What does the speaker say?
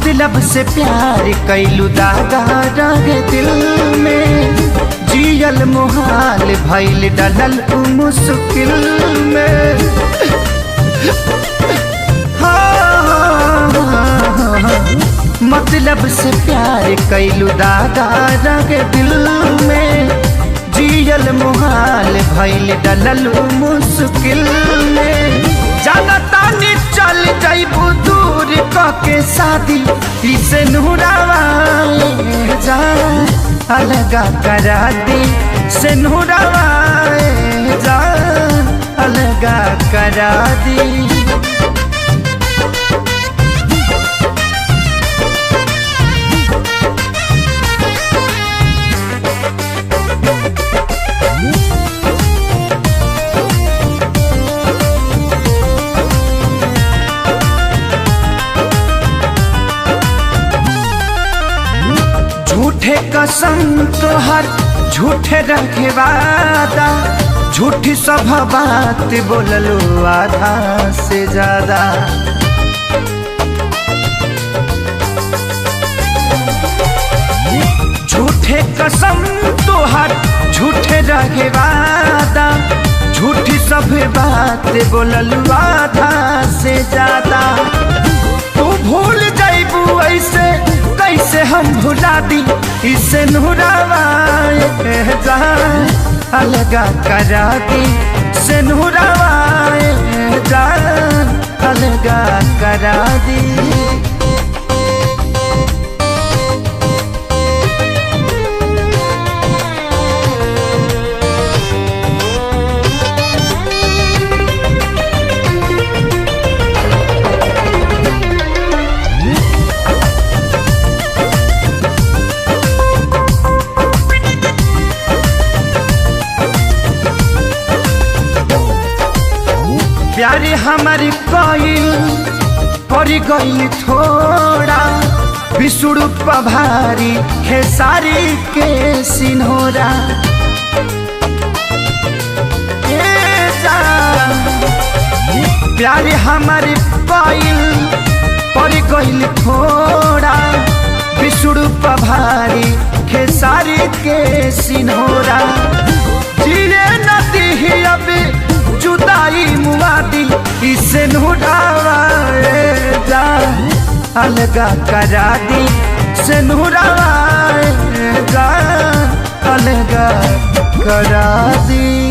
मतलब से प्यार कैलू दागा रहे दिल में, जियल मुहाल भैल डलल उ मुश्किल में। हाँ, मतलब से प्यार कैलू दागा रहे दिल में, जियल मुहाल भैल डलल उ मुश्किल में। जाना तानी चल जाइबू दूर के शादी इसे नूरावा जा अलगा करा दी, से नूरावा जा अलगा करा दी। झूठे कसम तोहर झूठे रखे वादा, झूठी सब बात बोललो आधा से ज्यादा। झूठे कसम तोहर झूठे रखे वादा, झूठी सब बात बोललो आधा से ज्यादा। तू भूल जाइबू ऐसे कैसे हम भुला दी, इसे नूरावा जा अलगा करा दी, से नूरावा जा अलगा करा दी। प्यार हमारी कोइल पड़ गई थोड़ा, बिसुड़ पभारी खेसारी के सिन्होरा। प्यार हमारी कोइल पड़ गई थोड़ा, बिसुड़ पभारी खेसारी के सिन्होरा। जीने नदी ही अब जुदाई मुआदी, इसे नूरावा जा अलगा करा दी, से नूरावा जा अलगा करा दी।